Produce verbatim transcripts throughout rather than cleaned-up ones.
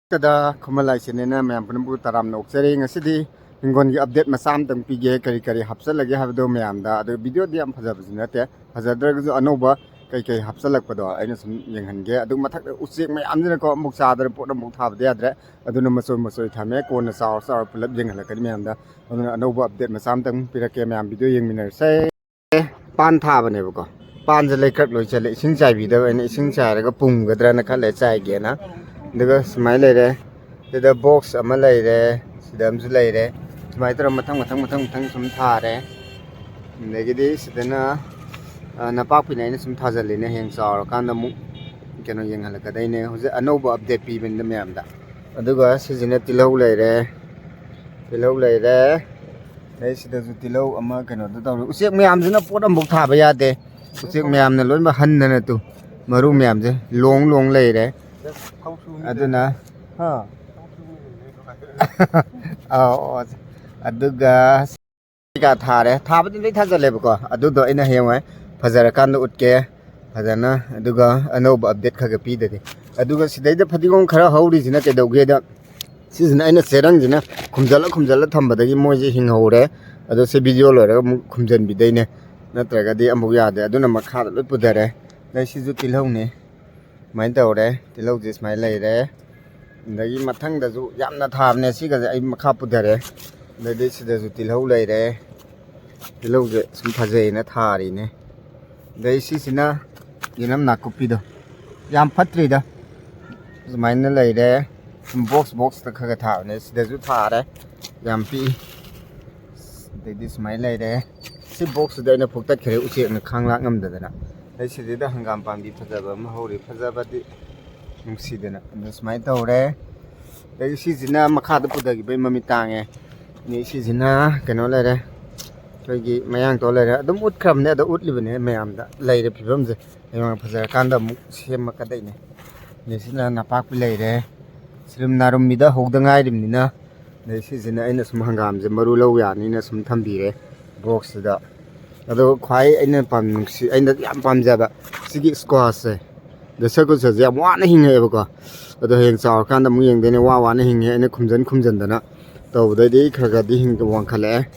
ꯀꯗ ꯈꯨꯃꯟ ꯂꯥꯏ ꯆꯦꯅꯦꯜꯅ ꯃꯌꯥꯝ ꯄꯨꯝꯅꯃꯛꯄꯨ ꯇꯔꯥꯝꯅ ꯑꯣꯛꯆꯔꯤ꯫ ꯉꯁꯤꯗꯤ ꯍꯤꯡꯒꯣꯜꯒꯤ ꯑꯞꯗꯦꯠ ꯃꯆꯥ ꯑꯃꯇꯪ ꯄꯤꯒꯦ, ꯀꯔꯤ ꯀꯔꯤ ꯍꯥꯞꯆꯜꯂꯒꯦ ꯍꯥꯏꯕꯗꯣ ꯃꯌꯥꯝꯗ꯫ ꯑꯗꯨ ꯚꯤꯗꯤꯑꯣꯗꯤ ꯌꯥꯝ ꯐꯖꯕꯁꯨ ꯅꯠꯇꯦ, ꯐꯖꯗ꯭ꯔꯒꯁꯨ ꯑꯅꯧꯕ ꯀꯩ ꯀꯩ ꯍꯥꯞꯆꯜꯂꯛꯄꯗꯣ ꯑꯩꯅ ꯁꯨꯝ ꯌꯦꯡꯍꯟꯒꯦ꯫ ꯑꯗꯨ ꯃꯊꯛꯇ ꯎꯆꯦꯛ ꯃꯌꯥꯝꯁꯤꯅꯀꯣ ꯑꯃꯨꯛ ꯆꯥꯗꯅ ꯄꯣꯠ ꯑꯃꯨꯛ ꯊꯥꯕꯗꯤ ꯌꯥꯗ꯭ꯔꯦ, ꯑꯗꯨꯅ ꯃꯆꯣꯏ ꯃꯆꯣꯏ ꯊꯝꯃꯦ꯫ ꯀꯣꯟꯅ ꯆꯥꯎꯔ ꯆꯥꯎꯔ ꯄꯨꯂꯞ ꯌꯦꯡꯍꯜꯂꯛꯀꯅꯤ ꯃꯌꯥꯝꯗ꯫ ꯑꯗꯨꯅ ꯑꯅꯧꯕ ꯑꯞꯗꯦꯠ ꯃꯆꯥ ꯑꯃꯇꯪ ꯄꯤꯔꯛꯀꯦ, ꯃꯌꯥꯝ ꯚꯤꯗꯤꯑꯣ ꯌꯦꯡꯃꯤꯟꯅꯔꯁꯦ꯫ ꯄꯥꯟ ꯊꯥꯕꯅꯦꯕꯀꯣ, ꯄꯥꯟꯁꯦ ꯂꯩꯀ꯭ꯔꯛ ꯂꯣꯏ ꯆꯠꯂꯦ꯫ ꯏꯁꯤꯡ ꯆꯥꯏꯕꯤꯗꯕ ꯑꯩꯅ, ꯏꯁꯤꯡ ꯆꯥꯏꯔꯒ ꯄꯨꯝꯒꯗ꯭ꯔꯅ ꯈꯜꯂꯦ, ꯆꯥꯏꯒꯦꯅ꯫ ꯑꯗꯨꯒ ꯁꯨꯃꯥꯏꯅ ꯂꯩꯔꯦ, ꯁꯤꯗ ꯕꯣꯛꯁ ꯑꯃ ꯂꯩꯔꯦ, ꯁꯤꯗ ꯑꯃꯁꯨ ꯂꯩꯔꯦ꯫ ꯁꯨꯃꯥꯏꯅ ꯇꯧꯔꯒ ꯃꯊꯪ ꯃꯊꯪ ꯃꯊꯪ ꯃꯊꯪ ꯁꯨꯝ ꯊꯥꯔꯦ꯫ ꯑꯗꯒꯤꯗꯤ ꯁꯤꯗꯅ, ꯑ, ꯅꯄꯥꯛꯄꯤꯅ ꯑꯩꯅ ꯁꯨꯝ ꯊꯥꯖꯤꯜꯂꯤꯅꯦ, ꯍꯌꯦꯡ ꯆꯥꯎꯔꯀꯥꯟꯗ ꯑꯃꯨꯛ ꯀꯩꯅꯣ ꯌꯦꯡꯍꯜꯂꯛꯀꯗꯣꯏꯅꯦ꯫ ꯍꯧꯖꯤꯛ ꯑꯅꯧꯕ ꯑꯞꯗꯦꯠ ꯄꯤꯕꯅꯤꯅ ꯃꯌꯥꯝꯗ꯫ ꯑꯗꯨꯒ ꯁꯤꯁꯤꯅ ꯇꯤꯜꯍꯧ ꯂꯩꯔꯦ, ꯇꯤꯜꯍꯧ ꯂꯩꯔꯦ꯫ ꯑꯗꯩ ꯁꯤꯗꯁꯨ ꯇꯤꯜꯍꯧ ꯑꯃ ꯀꯩꯅꯣꯗ ꯇꯧꯔꯦ꯫ ꯎꯆꯦꯛ ꯃꯌꯥꯝꯁꯤꯅ ꯄꯣꯠ ꯑꯃꯐꯥꯎ ꯊꯥꯕ ꯌꯥꯗꯦ꯫ ꯎꯆꯦꯛ ꯃꯌꯥꯝꯅ ꯂꯣꯏꯅꯃꯛ ꯍꯟꯗꯅ ꯇꯨ ꯃꯔꯨ ꯃꯌꯥꯝꯁꯦ ꯂꯣꯡ ꯂꯣꯡ ꯂꯩꯔꯦ꯫ ꯑꯗꯨꯅ, ꯑꯥ꯫ ꯑꯧ, ꯑꯗꯨꯒ ꯀꯩꯀꯥ ꯊꯥꯔꯦ꯫ ꯊꯥꯕꯗꯤ ꯂꯣꯏ ꯊꯥꯖꯜꯂꯦꯕꯀꯣ꯫ ꯑꯗꯨꯗꯣ ꯑꯩꯅ ꯍꯌꯦꯡꯋꯥꯏ ꯐꯖꯔꯀꯥꯟꯗ ꯎꯠꯀꯦ꯫ ꯐꯖꯅ, ꯑꯗꯨꯒ ꯑꯅꯧꯕ ꯑꯞꯗꯦꯠ ꯈꯔ ꯈꯔ ꯄꯤꯗꯗꯤ꯫ ꯑꯗꯨꯒ ꯁꯤꯗꯩꯗ ꯐꯗꯤꯒꯣꯝ ꯈꯔ ꯍꯧꯔꯤꯁꯤꯅ ꯀꯩꯗꯧꯒꯦꯗ, ꯁꯤꯁꯤꯅ ꯑꯩꯅ ꯆꯦꯔꯪꯁꯤꯅ ꯈꯨꯝꯖꯜꯂ ꯈꯨꯝꯖꯜꯂ ꯊꯝꯕꯗꯒꯤ ꯃꯣꯏꯁꯦ ꯍꯤꯡꯍꯧꯔꯦ꯫ ꯑꯗꯣ ꯁꯤ ꯚꯤꯗꯤꯑꯣ ꯂꯣꯏꯔꯒ ꯑꯃꯨꯛ ꯈꯨꯝꯖꯟꯕꯤꯗꯣꯏꯅꯦ, ꯅꯠꯇ꯭ꯔꯒꯗꯤ ꯑꯃꯨꯛ ꯌꯥꯗꯦ꯫ ꯑꯗꯨꯅ ꯃꯈꯥꯗ ꯂꯣꯏ ꯄꯨꯊꯔꯦ꯫ ꯑꯗꯩ ꯁꯤꯁꯨ ꯇꯤꯜꯍꯧꯅꯦ꯫ ꯁꯨꯃꯥꯏꯅ ꯇꯧꯔꯦ, ꯇꯤꯜꯍꯧꯁꯦ ꯁꯨꯃꯥꯏꯅ ꯂꯩꯔꯦ꯫ ꯑꯗꯒꯤ ꯃꯊꯪꯗꯁꯨ ꯌꯥꯝꯅ ꯊꯥꯕꯅꯦ, ꯁꯤꯒꯁꯦ ꯑꯩ ꯃꯈꯥ ꯄꯨꯊꯔꯦ꯫ ꯑꯗꯩꯗꯤ ꯁꯤꯗꯁꯨ ꯇꯤꯜꯍꯧ ꯂꯩꯔꯦ꯫ ꯇꯤꯜꯍꯧꯁꯦ ꯁꯨꯝ ꯐꯖꯩꯅ ꯊꯥꯔꯤꯅꯦ꯫ ꯑꯗꯩ ꯁꯤꯁꯤꯅ ꯌꯦꯅꯝ ꯅꯥꯀꯨꯞꯄꯤꯗꯣ, ꯌꯥꯝ ꯐꯠꯇ꯭ꯔꯤꯗ꯫ ꯁꯨꯃꯥꯏꯅ ꯂꯩꯔꯦ꯫ ꯁꯨꯝ ꯕꯣꯛꯁ ꯕꯣꯛꯁꯇ ꯈꯔ ꯈꯔ ꯊꯥꯕꯅꯦ꯫ ꯁꯤꯗꯁꯨ ꯊꯥꯔꯦ, ꯌꯥꯝ ꯄꯤꯛꯏ꯫ ꯑꯗꯩꯗꯤ ꯁꯨꯃꯥꯏꯅ ꯂꯩꯔꯦ꯫ ꯁꯤ ꯕꯣꯛꯁꯁꯤꯗ ꯑꯩꯅ ꯐꯨꯛꯇꯠꯈ꯭ꯔꯦ, ꯎꯆꯦꯛꯅ ꯈꯥꯡ ꯂꯥꯛ ꯉꯝꯗꯗꯅ꯫ ꯑꯗꯩ ꯁꯤꯗꯩꯗ ꯍꯪꯒꯥꯝ ꯄꯥꯝꯕꯤ ꯐꯖꯕ ꯑꯃ ꯍꯧꯔꯤ, ꯐꯖꯕꯗꯤ ꯅꯨꯡꯁꯤꯗꯅ꯫ ꯑꯗꯨ ꯁꯨꯃꯥꯏꯅ ꯇꯧꯔꯦ꯫ ꯑꯗꯒꯤ ꯁꯤꯁꯤꯅ ꯃꯈꯥꯗ ꯄꯨꯊꯈꯤꯕꯩ ꯃꯃꯤꯠ ꯇꯥꯡꯉꯦ꯫ ꯑꯗꯩ ꯁꯤꯁꯤꯅ ꯀꯩꯅꯣ ꯂꯩꯔꯦ, ꯑꯩꯈꯣꯏꯒꯤ ꯃꯌꯥꯡꯇꯣꯟ ꯂꯩꯔꯦ꯫ ꯑꯗꯨꯝ ꯎꯠꯈ꯭ꯔꯕꯅꯦ, ꯑꯗꯣ ꯎꯠꯂꯤꯕꯅꯦ ꯃꯌꯥꯝꯗ ꯂꯩꯔꯦ ꯐꯤꯕꯝꯁꯦ꯫ ꯍꯌꯦꯡ ꯐꯖꯔꯀꯥꯟꯗ ꯑꯃꯨꯛ ꯁꯦꯝꯃꯛꯀꯗꯣꯏꯅꯦ꯫ ꯑꯗꯩ ꯁꯤꯅ ꯅꯄꯥꯛꯄꯤ ꯂꯩꯔꯦ꯫ ꯁꯤꯔꯨꯝ ꯅꯥꯔꯨꯝꯕꯤꯗ ꯍꯧꯗ ꯉꯥꯏꯔꯤꯕꯅꯤꯅ꯫ ꯑꯗꯩ ꯁꯤꯁꯤꯅ ꯑꯩꯅ ꯁꯨꯝ ꯍꯪꯒꯥꯝꯁꯦ ꯃꯔꯨ ꯂꯧ ꯌꯥꯅꯤꯅ ꯁꯨꯝ ꯊꯝꯕꯤꯔꯦ ꯕꯣꯛꯁꯁꯤꯗ꯫ ꯑꯗꯣ ꯈ꯭ꯋꯥꯏ ꯑꯩꯅ ꯄꯥꯝ-, ꯅꯨꯡꯁꯤ-, ꯑꯩꯅ ꯌꯥꯝ ꯄꯥꯝꯖꯕ ꯁꯤꯒꯤ ꯁ꯭ꯀ꯭ꯋꯥꯁꯁꯦ, ꯗꯁꯀꯨꯁꯁꯦ ꯌꯥꯝ ꯋꯥꯅ ꯍꯤꯡꯉꯛꯑꯦꯕꯀꯣ꯫ ꯑꯗꯣ ꯍꯌꯦꯡ ꯆꯥꯎꯔꯀꯥꯟꯗ ꯑꯃꯨꯛ ꯌꯦꯡꯗꯣꯏꯅꯦ, ꯋꯥ ꯋꯥꯅ ꯍꯤꯡꯉꯦ, ꯑꯩꯅ ꯈꯨꯝꯖꯟ ꯈꯨꯝꯖꯟꯗꯅ ꯇꯧꯕꯗꯩꯗꯤ ꯈꯔ ꯈꯔꯗꯤ ꯍꯤꯡ ꯋꯥꯡꯈꯠꯂꯛꯑꯦ꯫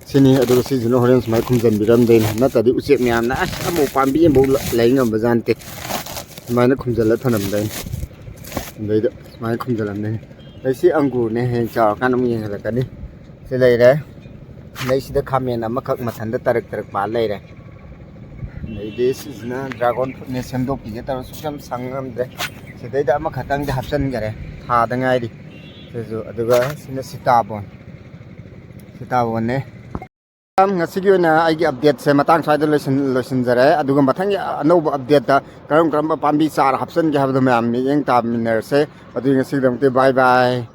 ꯁꯤꯅꯤ꯫ ꯑꯗꯨꯒ ꯁꯤꯁꯤꯅ ꯍꯣꯔꯦꯟ ꯁꯨꯃꯥꯏꯅ ꯈꯨꯝꯖꯟꯕꯤꯔꯝꯗꯣꯏꯅꯤ, ꯅꯠꯇ꯭ꯔꯗꯤ ꯎꯆꯦꯛ ꯃꯌꯥꯝꯅ ꯑꯁ ꯑꯃꯐꯥꯎ ꯄꯥꯝꯕꯤ ꯑꯃꯐꯥꯎ ꯂꯩ ꯉꯝꯕꯖꯥꯠ ꯅꯠꯇꯦ꯫ ꯁꯨꯃꯥꯏꯅ ꯈꯨꯝꯖꯜꯂ ꯊꯅꯝꯗꯣꯏꯅꯤ꯫ ꯑꯗꯩꯗ ꯁꯨꯃꯥꯏꯅ ꯈꯨꯝꯖꯜꯂꯝꯗꯣꯏꯅꯤ꯫ ꯑꯗꯩ ꯁꯤ ꯑꯪꯒꯨꯔꯅꯦ, ꯍꯌꯦꯡ ꯆꯥꯎꯔꯀꯥꯟꯗ ꯑꯃꯨꯛ ꯌꯦꯡꯍꯜꯂꯛꯀꯅꯤ꯫ ꯁꯤ ꯂꯩꯔꯦ꯫ ꯑꯗꯩ ꯁꯤꯗ ꯈꯥꯃꯦꯟ ꯑꯃꯈꯛ ꯃꯊꯟꯇ ꯇꯔꯛ ꯇꯔꯛ ꯄꯥꯜ ꯂꯩꯔꯦ꯫ ꯑꯗꯩꯗꯤ ꯁꯤꯁꯤꯅ dragon fruitꯅꯦ, ꯁꯦꯝꯗꯣꯛꯄꯤꯒꯦ ꯇꯧꯔ ꯁꯨꯡꯁꯝ ꯁꯪ ꯉꯝꯗ꯭ꯔꯦ꯫ ꯁꯤꯗꯩꯗ ꯑꯃꯈꯛꯇꯪꯗꯤ ꯍꯥꯞꯆꯤꯟꯈꯔꯦ, ꯊꯥꯗ ꯉꯥꯏꯔꯤ꯫ ꯁꯤꯁꯨ꯫ ꯑꯗꯨꯒ ꯁꯤꯅ ꯁꯤꯇꯥꯕꯣꯟ꯫ ꯁꯤꯇꯥꯕꯣꯟꯅꯦ꯫ ꯉꯁꯤꯒꯤ ꯑꯣꯏꯅ ꯑꯩꯒꯤ updateꯁꯦ ꯃꯇꯥꯡ ꯁ꯭ꯋꯥꯏꯗ ꯂꯣꯏꯁꯤꯟ-, ꯂꯣꯏꯁꯤꯟꯖꯔꯦ꯫ ꯑꯗꯨꯒ ꯃꯊꯪꯒꯤ ꯑꯅꯧꯕ updateꯇ ꯀꯔꯝ ꯀꯔꯝꯕ ꯄꯥꯝꯕꯤ ꯆꯥꯔ ꯍꯥꯞꯆꯤꯟꯒꯦ ꯍꯥꯏꯕꯗꯣ ꯃꯌꯥꯝ ꯃꯤꯠꯌꯦꯡ ꯇꯥꯃꯤꯟꯅꯔꯁꯦ꯫ ꯑꯗꯨꯒꯤ ꯉꯁꯤꯒꯤꯗꯃꯛꯇꯤ bye bye꯫